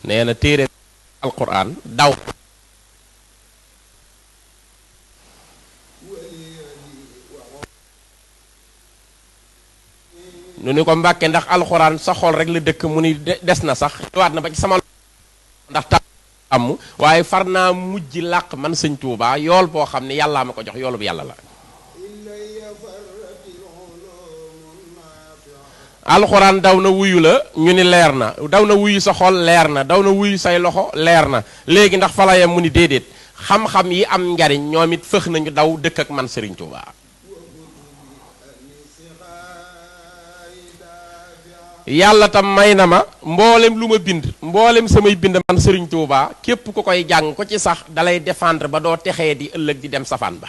nee na téere alquran daw nu ni ko Mbàkke ndax alxuraan sa xol rek la dëkk mu ni des na sax waat na ba ci sama ndax ta am waaye far naa mujj làq man sëñ Tuubaa yool boo xam ne yàllaa ma ko jox yoolu bu yàlla la alxuraan daw na wuyu la ñu ni leer na daw na wuyu sa xol leer na daw na wuyu say loxo leer na léegi ndax fa la yam mu ni déedéet xam-xam yi am njariñ ñoom it fëx nañu daw dëkk ak man sëriñ Tuubaa yàlla tam may na ma mboolem lu ma bind mboolem samay bind man sëriñ Tuubaa képp ku koy jàng ko ci sax dalay défendre ba doo texee di ëllëg di dem safaan ba